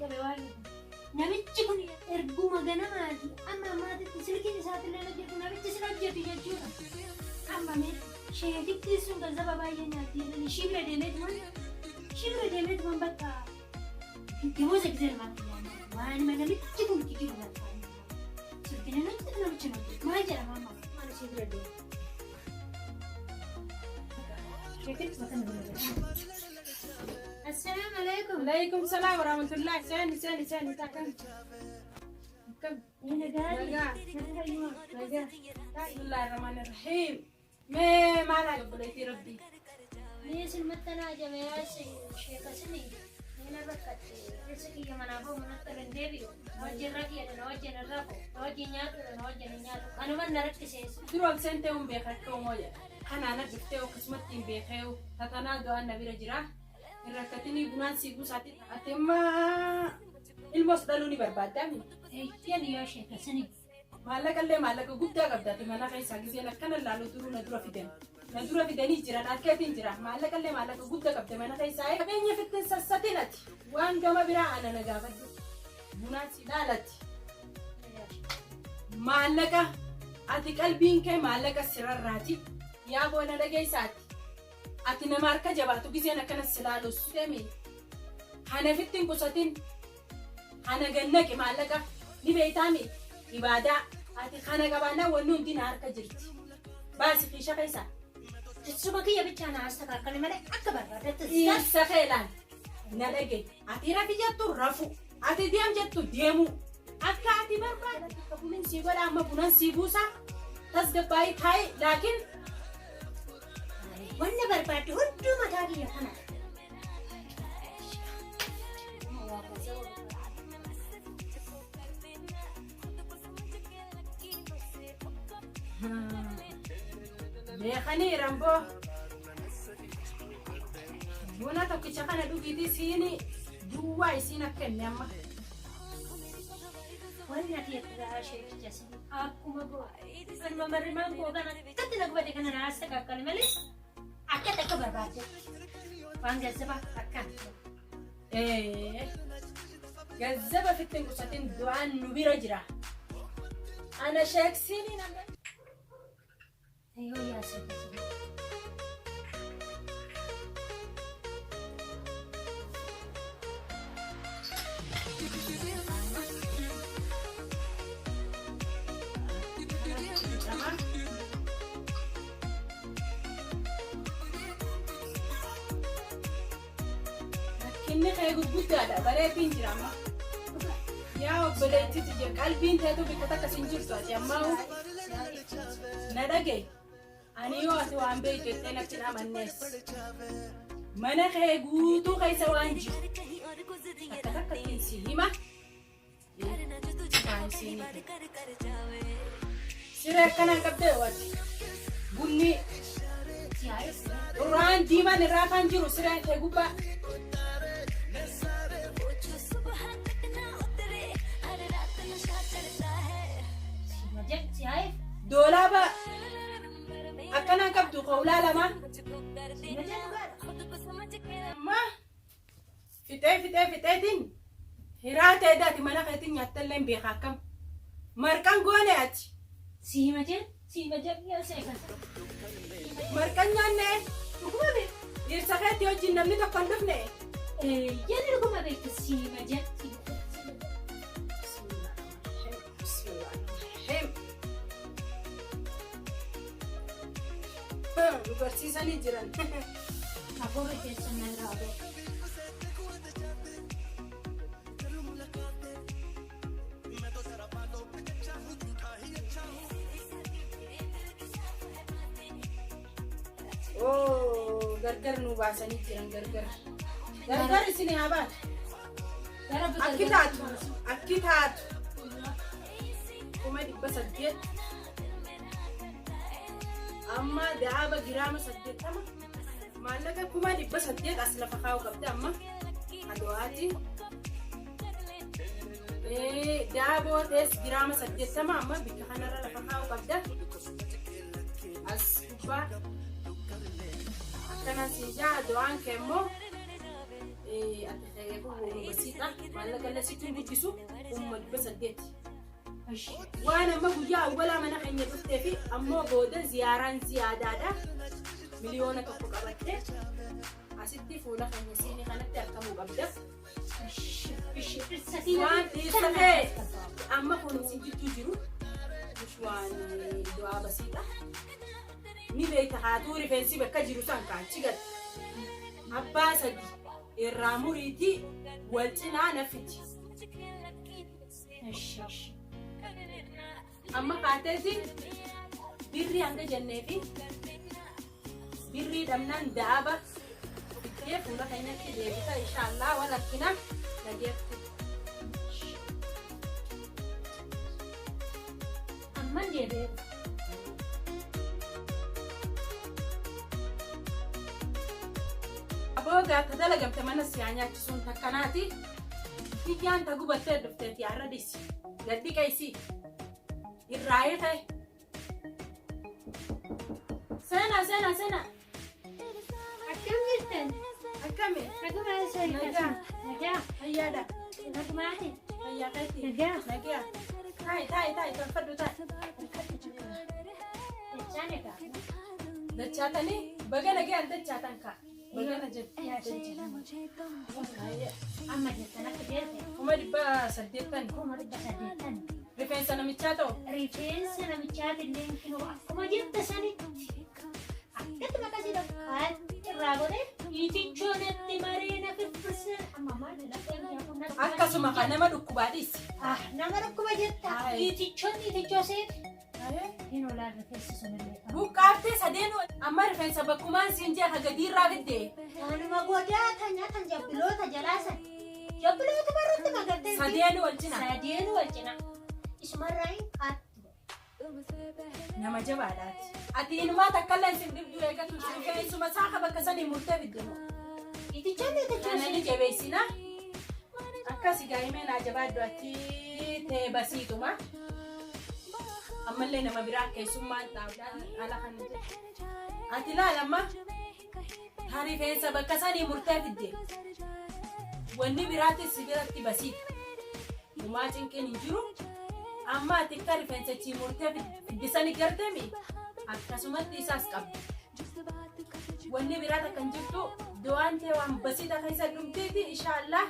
qabe waan namichi kun erguma ganamaati amma ammaatitti silkiin isaatillee hojjetu namichi sin hojjetu jechuudha. Amma mee sheekittiin sun ganzaba baay'ee nyaatti jedhanii ishii bira deemeetuman ishii bira deemeetuman bakka damooza gisee namaatti waanuma namichi kun kijibu natti silkiin hin hojjetu namichi hin hojjetu maal jedhama amma maal ishii bira deema. Sheekitti bakka bira deema. Assalaamu alaikum. Alaikum salaam warahmatullahi. Seeni seeni seeni akkam. Akkam. Nagaa. Nagaa. Bismillahirrahmanirrahiim. Mee maal haa obboleettii Rabbii? Mee isin maxxanaa jabeeyaa sheekasini mee na rakkate keessa kiyya manaa bahu manatti ol hin deebi'u na wajjin rafiidha na wajjin hin rafu na wajjin nyaatudha na wajjin hin nyaatu kanuma na rakkisees. Dura ol seentee hin beeka akka uumoo jedha. Kanaan dhuftee akkasumatti hin beekee tatanaa du'aan na bira jira. Hin rakkatinii bunaan sii buusaati. Ati amma ilmoos dhaluu ni barbaaddaa mi? Eeyyan yaa sheekasini. Maallaqa illee maallaqa guddaa qabda ati mana keessaa giseen akkana laalu duruu na dura fidan. Na dura fidanii jiran harkeetiin jira. Maallaqa illee maallaqa guddaa qabda mana keessaa. Qabeenya fittin sassatin ati. Waan gama biraa ana na gaafadhu. Bunaan si laalati. Maallaqa ati qalbiin kee maallaqa sirarraati. Yaa boona dhageessaati. Ati nama harka jabaatu giseen akkana si laalus. Demi. Hana fittin qusatin. Hana gannaqi maallaqa ni beektaami ibaadaa ati kana qabaannaa wanni hundi na harka jirti. Baasi kiisha keessaa. Suma kiyya bichaa na astakaakale malee akka barbaadatti. Dhiirsa kee laal. Na dhage. Ati rafi jettu rafu. Ati deem jettu deemu. Akka ati barbaadde kafuliin sii godha amma bunan sii buusa. Tasgabbaa'ii taa'i laakiin Wanna barbaadde hunduu mataa kiyya kana. Beekanii ramboo. Buna tokkicha kana dhugiitii siini duwwaa isiin akka inni amma. Wanni ati irraa sheekicha sin akkuma goo. Anuma marrimaan koo kana akkatti na gubate kana na astakaakale malee akkatti akka barbaadde. Waan gazzaba akkaan. Gazzaba fitti hin qusatin du'aan nu bira jira. Ana sheeksiinii nama. Yoo yaa sheekicha. Rakkinni kee gurguddaadha bareetiin jira amma. Yaa obboleettii tiyya qalbiin teetu bikka takka sin jirtu ati ammaa na dhaga'i. Ani yoo ati waan beektu jettee natti hin amannees. Mana kee guutuu keessa waan jiru takka takkattiin si hima. Siree akkanaan qabdee ati bunni Qur'aan diimaan irraa kan jiru sireen kee gubbaa. Doolaaba akkanaan qabdu qawlaa lama. Amma fixee fixee fixeetiin hiraa ta'e ati mana keetiin nyaattallee hin beekaa akkam. Marqan goone ati. Siima jee siima jee yaa seekan. Marqan nyaanne Dhuguma beektu. Dhirsa keetti wajjin namni tokko hin dhufne. Yanni dhuguma beektu siima jee. Bismillahirrahmanirrahiim. Nu barsiisanii jiran. Hafuurri keessan narraa ba'u. Oo, gargar nu baasanii jiran gargar. Gargar isin haa baatu. Akki taatu, akki taatu. 800,000. Amma daaba giraama 80. Maallaqa 800,000 as lafa kaa'uu qabda amma. Adu'aati. Daaboo ta'es giraama 80 amma bikka kanarra lafa kaa'uu qabda. As gubbaa akkana siin jaa du'aan kee immoo ati kee kun basiidha. Maallaqa Maallaqa sitti guddisu 800,000. Waan amma guyyaa awwalaa mana keenya dhuftee fi ammoo booda ziyaaraan ziyaadaadha. 1,000,000 qabattee asitti fuula keenya siinii kanatti argamuu qabda. Waan dhiirsa ta'e amma kun isin jidduu jiru waan du'aa basiidha. Ni beekta haatuu rifeensi bakka jiru san kaachi gad. Abbaa sadi irraa muriitii wal cinaa nafiti. Amma kaateeti birrii hanga jennee fi birrii dhabnaan daaba fiddee fuula keenyatti deebita inshaallah wal akkina nageetti. Amman deebi'ee. Aboo gaata dalagamte mana siyaa nyaachisuun takkanaati. Biyyaan ta gubattee dhufteeti har'a dhisi. Gaddi qeessi. Irraa hiike. Seenaa seenaa seenaa. Akkam jirtan? Akkami? Nagumaa Nagaa. Nagaa. Fayyaadha. Nagumaati. Fayyaa keetti. Nagaa. Nagaa. Taa'i taa'i taa'i tolfadhu taa'i. Jechaan egaa. Dachaatanii baga nagaan dachaatan kaa. Bagana jettu. Amma jettan akka jelte 880,000. 880,000. Rifeensa namichaa ta'u. Rifeensa namichaatillee kinoo akkuma jette sanitti akkatti maqasii tokko irraa godhee itichoonatti maree na firfirse amma maal lafeen kun Akkasuma kan nama dhukkubaa dhiisi. Ah, nama dhukkuba jetta Aye. itichoon itichoo seeti hin olaan rifeensi sunillee. Buqqaaftee sadeen amma rifeensa bakkumaan siin jee hagadiirraa fidde. Kanuma godaa kan nyaatan jabbiloota jalaasan. Jabbiloota barratti magartee. Sadeen wal cina. Sadeen wal cina. Isumarraa hin qaattu. Nama jabaadhaati. Ati inumaa takka illee sin dhibdu eegatu rifeensuma saaka bakka sanii murtee fidde moo. Itichoon itichoo Kana ni seeti. jabeessina. Akkasi gaa'imee naa jabaaddu ati ta'e basiituma. Ammallee nama biraa keessummaan xaawudhaan ala kana jedhe. Ati ilaal amma ta rifeensa bakka sanii murtee fidde. Wanni biraatis si biratti basiita. Gumaa cinqiin hin jiru. Amma ati akka rifeensa chii murtee fidde sani garteemi akkasumatti isaas qabdi. Wanni biraa takka hin jirtu du'aan ta'e waan basiita keessa dhumteeti inshaallah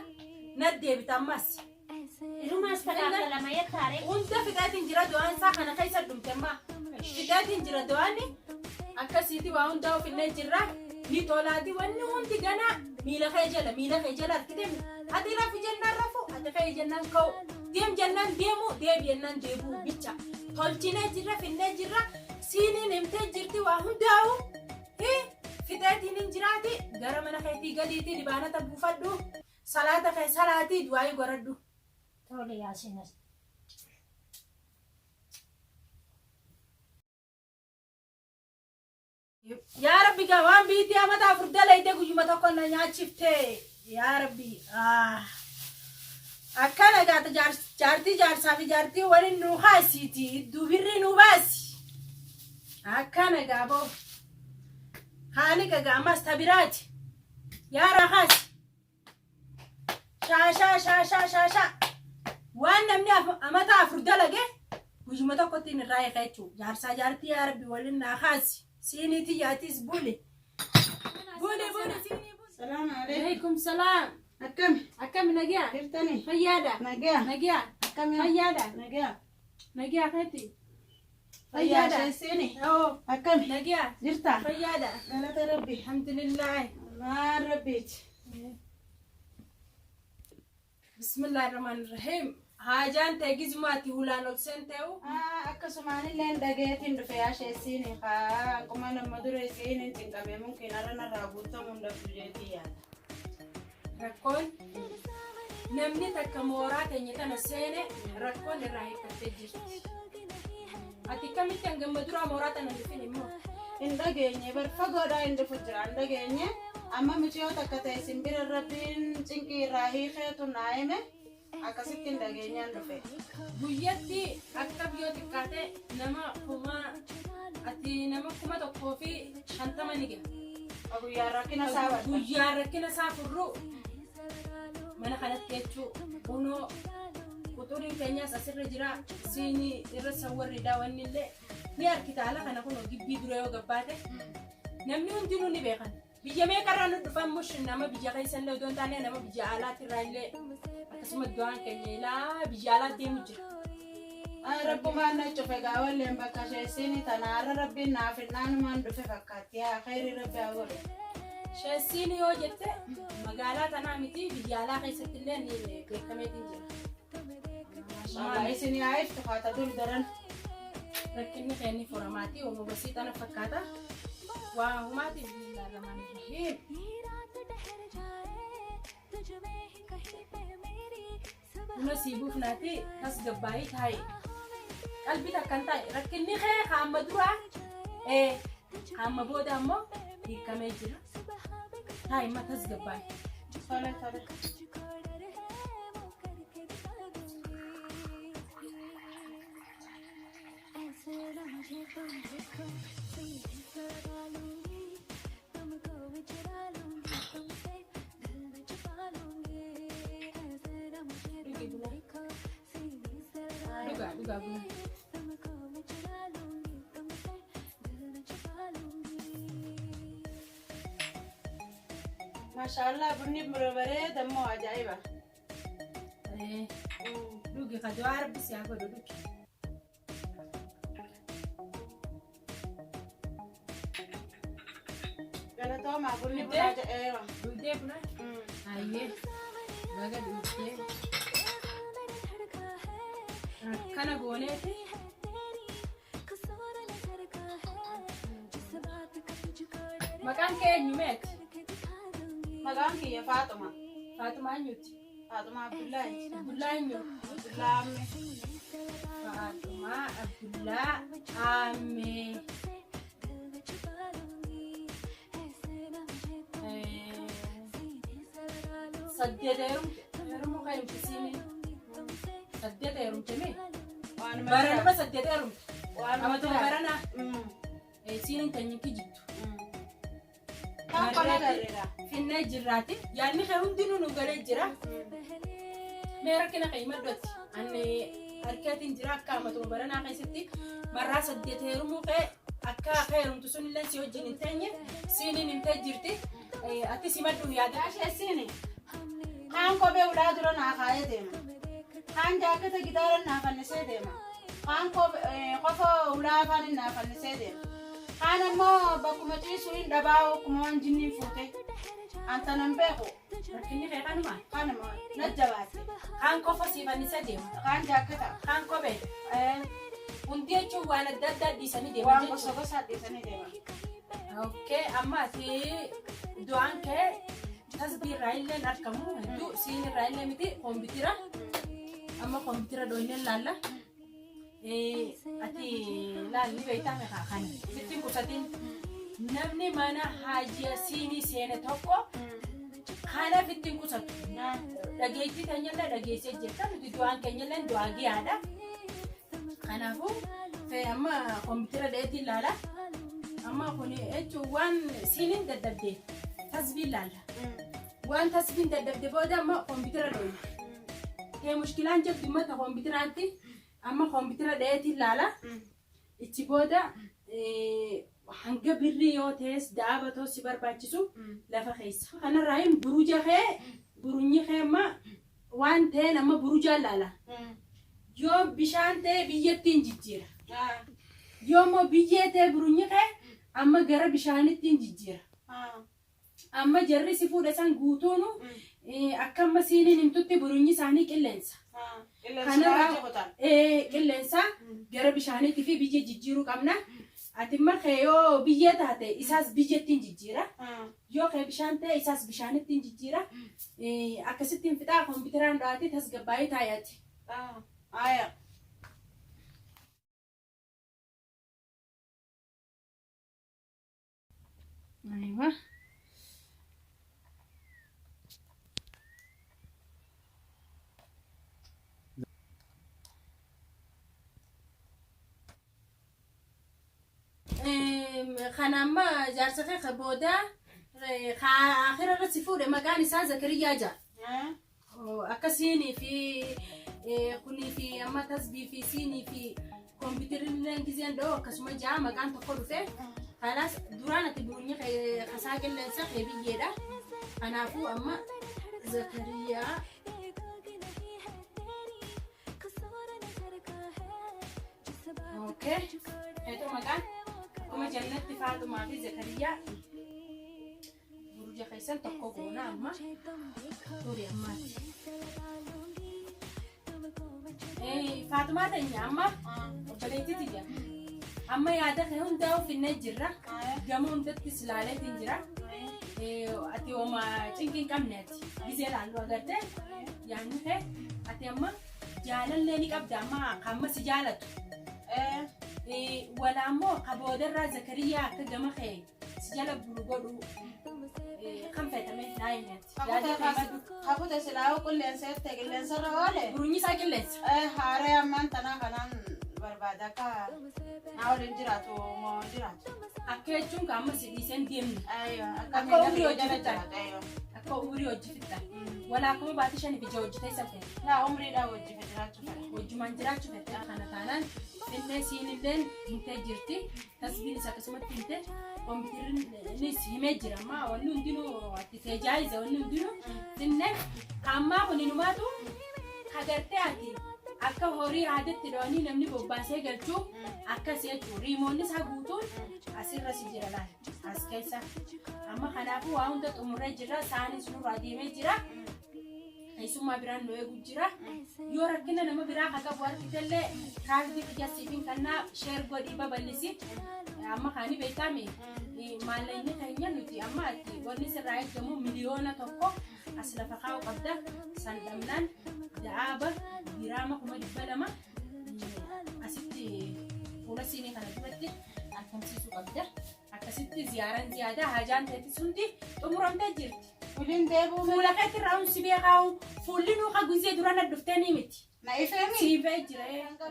na deebita ammas. Irumaas takaakalama yettaare. Hunda fixaatiin jira du'aan isaa kana keessa dhumte amma. Fixaatiin jira du'aan akkasiiti waa hundaa ofinnee jirra. Ni tolaati wanni hundi ganaa miila kee jala miila kee jala harkitee ati rafu jennaan rafu ati kee jennaan ka'u deem jennaan deemu deebi jennaan deebi'u bicha tolchinee jirra finnee jirra siiniin himtee jirti waa hundaa'u fixeetiin hin jiraati gara mana keetii galiitii libaanata buufadhu salaata kee salaatii du'aayii goradhu. Tole yaasinas. Yaa Rabbi gaa waan biitii amata afur dalayte guyyuma tokko na nyaachifte. Yaa Rabbi. Akkana gaata jaartii jaarsaa fi jaartii waliin nuu kaasiiti. Idduu birrii nuu baasi. Akkana gaa boo. Haali gagaa ammas tabiraati. Yaa raakaasi. Shaashaa shaashaa shaashaa. Waan namni amata afur dalage guyyuma tokkotti inni irraa eega jechuudha. Jaarsaa jaartii yaa Rabbi waliin naa kaasi. Siiniitii yaatiis buli. Buli buli siinii buli. Salaam alaikum. Alaikum salaam. Akkami? Akkami nagaa? Jirtani? Fayyaadha. Nagaa. Nagaa. Akkami? Fayyaadha. Nagaa. Nagaa keeti. Fayyaa Fayyaadha. sheessini? Oo. Akkami? Nagaa. Jirta? Fayyaadha. Galata Rabbi. Alhamdulillah. Waan Rabbiiti. Bismillahirrahmanirrahim. Haajaan ta'e gizumaatti hulaan ol seentee'u. Akkasumaan illee dhageetiin dhufe yaa sheessini haa akkuma nama dura isiin hin cinqame mumkin har'a narraa guutamuu hin dhabdu jeetii yaada. Rakkoon namni takka mooraa keenya tana seene rakkoon irraa hiikkattee jirti. Ati kamitti hangam duraa mooraa tana hin dhufin immoo? Hin dhageenye bar fagoodhaa hin dhufu jira hin dhageenye amma miciyoo takka ta'e simbira Rabbiin cinqii irraa hiikeetu naa hime akkasitti hin dhageenyaan dhufe. Guyyatti akka biyyoo xiqqaate nama kuma ati nama 1,050 ni gaha. Guyyaan rakkina isaa barta. Guyyaan rakkina isaa furru mana kanatti jechuu Kunoo quxuriin keenyas asirra jira. Siinii irra sawwarri daawwanni illee ni harkita ala kana kunoo gibbii dura yoo gabbaate namni hundinuu ni beekan. Biyya meeqarraa nu dhufan mush nama biyya keessa illee odoo hin taane nama biyya alaatti irraa illee akkasuma du'aan keenya ilaa biyya alaa deemu jira. Rabbumaan na cufe gaa walleen bakka sheessiini tana har'a rabbiin naaf hinnaanumaan dhufe fakkaatti haa khayrii rabbi haa godhu. Sheessiin yoo jette magaalaa tanaa miti biyya alaa keessatti illee ni beekameetiin jira. Mashallah isin yaa iftu haata dur daran. Rakkinni keenya furamaati uumama basiixana fakkaata. Waa humaati bismillaahi rahmaani rahiim. Buna sii buufnaati tasgabbaa'ii taa'i. Qalbii takkan taa'i. Rakkinni kee kaamma duraa ee kaamma booda ammoo hiikamee jira. Taa'i amma tasgabbaa'i. Tole tole. Dhugi buna. Dhugaa dhugaa buna. Mashallah bunni bareeda immoo ajaa'iba. Ee dhugi ka du'aa rabbi si haa godhu dhugi. Galatoomaa bunni buna ajaa'iba. Dhugdee buna? Hayyee baga dhugdee. Rakkana gooneeti. Maqaan kee eenyu meeti? Maqaan kiyya Faaxuma. Faaxumaa eenyuti? Faaxuma Abdullaahi. Abdullaa eenyu? Abdullaa Ammee. Faaxumaa Abdullaa Ammee. Saddeet heerumuu kan himte siini. Saddeet heerumte mee? Waanuma Baranuma saddeet heerumte. Waanuma Amatuma baranaa. Mm. Siiniin tanyinki jittu. Kan kana gareera. Finnee jirraati. Yaadni kee hundinuu nu galee jira. Mee rakkina kee himadhuati. Ani harkeetiin jira akka amatuma baranaa keessatti marraa saddeet heerumuu kee akka heerumtu sun illee si wajjin hin teenye siiniin himtee jirti. Ati simadhu yaada. Yaasheessiini. Kaan kophee ulaa dura naa kaayee deema. Kaan jaaketa gitaara naa fannisee deema. Kaan kofa ulaa afaan naa fannisee deema. Kaan ammoo bakkuma ciisu hin dhabaa akkuma waan jinniin fuute. Antanan beeku. Rakkinni kee kanuma. Kanuma na jabaate. Kaan kofa si fannisee deema. Kaan jaaketa. Kaan kophee. Hundi jechuun waan adda addaa dhiisanii deeman Waan jechuudha. gosa gosaa dhiisanii deema. Okay, amma ati du'aan kee tasbii irraa illee hin argamu hedduu siin irraa illee miti koompitira amma koompitira dhoynee laalla. Ati laalli beektaa meeqa kan sitti hin qusatin namni mana haajiya siinii seene tokko kanaaf itti hin qusatu. Dhageettii keenyallee dhageessee jirta nuti du'aan keenyallee du'aa giyaadha. Kanaafuu amma koompitira dheetiin laala. Amma kun jechuun waan siiniin daddabde tasbiin laalla. Waan tasbiin daddabde booda amma koompitira dhoyna. Tee mushkilaan jirtu ummata koompitiraatti amma koompitira dheetiin laala. Ichi booda hanga birrii yoo ta'es daabatoo si barbaachisu lafa keessa. Kanarraa hin buruja kee burunyi kee amma waan ta'een amma burujaan laala. Yoo bishaan ta'e biyyatti hin jijjiira. Yoo immoo biyyee ta'e burunyi kee amma gara bishaanitti hin jijjiira. Amma jarri si fuudhe san guutuunu akka amma siiniin himtutti burunyi isaanii qilleensa. Qilleensa Qilleensa gara bishaaniitti fi biyya jijjiiruu qabna. Ati imma kee yoo biyyee taate isaas biyyatti hin jijjiira. Yoo kee bishaan ta'e isaas bishaanitti hin jijjiira. Akkasitti hin fixaa kompiitaraan dhaate tasgabbaa'ee taa'e ati. Aya. Aywa. Kana amma jaarsa kee ka booda ka akhira irratti si fuudhe maqaan isaa Zakariyaa jedha. Akka siinii fi kunii fi amma tasbii fi siinii fi kompiitarri gizeen dha'u akkasuma ja'a maqaan tokko dhufe. Kanaas duraan ati buunyi kasaa qilleensa kee biyyeedha. Kanaafuu amma Zakariyaa Okay. Eetu maqaan akkuma jannatti Faaxumaa fi Zakariyaa Buruja keessan tokko goona amma turi ammaati. Faatumaa teenya amma obboleettii tiyya. Amma yaada kee hundaa finnee jirra. Gama hundatti silaaleetiin jira. Ati hooma cinqii hin qabne ati gizee laallu agartee yaadni kee ati amma jaalallee ni qabda amma kan amma si jaalatu. Walaa immoo ka boodarraa Zakariyaa akka gama kee si jala bulu godhu kan feetame naa himati. Yaada kee maddu. Kakute silaa qilleensa jette qilleensarra oole. Burunyi isaa qilleensa. Haaree ammaan tanaa kanaan barbaada akka naa waliin jiraatu moo jiraatu. Akka jechuun ka amma si dhiiseen deemne. Ayyo Akka akka miila umrii kiyya hojii jala fixxan. jiraatu ayyo. Akka umurii hojii fixxan. Walaa akkuma baatii shaniif ija hojii teessa feete. Laa umriidhaa wajji jiraachuu fedha. Wajjumaan jiraachuu fedha kana taanaan illee siinilleen himtee jirti. Tasbiinis akkasumatti himte. Kompiitarrinis himee jira. Amma wanni hundinuu ati teejaayiza wanni hundinuu finne ammaa kun inumaatu kagartee ati akka horii haadatti dho'anii namni bobbaasee galchuu akkas jechuudha. Riimoonni isaa guutuun asirra si jira laal as keessa. Amma kanaafuu waa hunda xumurree jirra. Saanis nurraa deemee jira. Keessummaa biraan nu eegu jira. Yoo rakkina nama biraa ka qabu argitellee kaardii kiyya siifin kannaa sheer godhii babal'isi. Amma kaani beektaami maallaqni keenya nuti amma ati wanni sirraa eegamu 1,000,000 as lafa kaa'u qabda. San dhabnaan da'aaba giraama 200,000 asitti fuula siinii kana duratti argamsiisuu qabda. Akkasitti ziyaaran ziyaadaa hajaan teetis hundi xumuramtee jirti. Wiliin deebuu Fuula keetti irraa si beekaa'u fuulli nuu ka gizee dura na dhuftee ni miti. Na ifeemi. Sii ba'e jira.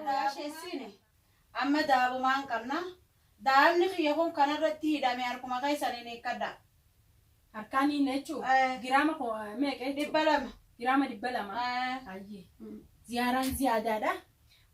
Gaasheessiine. Amma daabumaan qabna. Daabni kiyya kun kanarratti hidhame harkuma keessaniin hiikkadha. Harkaan hin jechuun giraama meeqa jechuun? 200. Giraama 200. Ayyee. Ziyaaraan ziyaadaadha.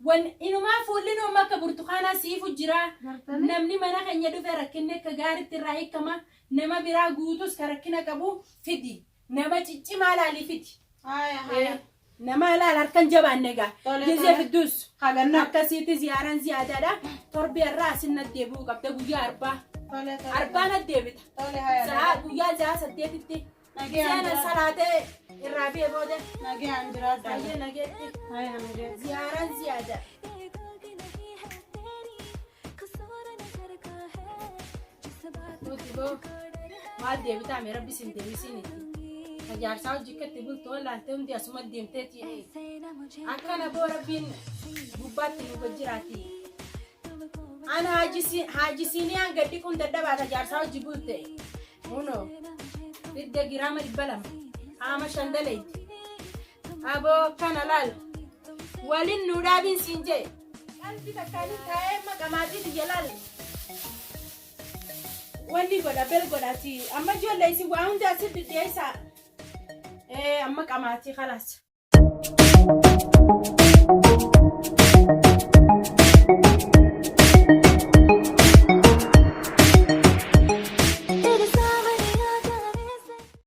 Wan inumaa fuulli nuu amma akka burtukaanaa siifu jira. Namni mana keenya dhufe rakkinni akka gaariitti irraa hiikama. Nama biraa guutus ka rakkina qabu fidi. Nama ciccimaa laalii fidi. Haya haya. Nama laal harkan jabaanne egaa. Tole, Gizee tole. fidduus. Haganna. Akkasiitti ziyaaraan ziyaadaadha. Torbee irraa asin na deebi'uu qabda guyyaa arbaa. Tole tole. Arbaa na deebita. Tole haya. Sa'a guyyaa ja'a saddeetitti. Nagayaan Seena jiraadha. salaatee irraa bee booda. Nagayaan jiraadha. Baay'ee nageetti. Haya nageetti. Ziyaaraan ziyaada. Nuti boo maal deebitaa mee rabbi sin deebisiin itti. Tajaarsaa hojii akkatti bultu wallaaltee hundi asuma deemteeti. Akkana boo rabbiin gubbaatti nu jiraati. Ana haajisiinii hanga dhiquun dadhabaa tajaarsaa hojii bulte. Kunoo fidde giraama 200 haama shan daleeyti. Aboo kana laal walin nu dhaabin siin jee. Qalbii takkaanii taa'ee maqamaatii tiyya laal. Wanni godha bel godhaati amma ijoollee isin waa hunda asitti dhiyeessaa. Ee amma qamaatii kalaas.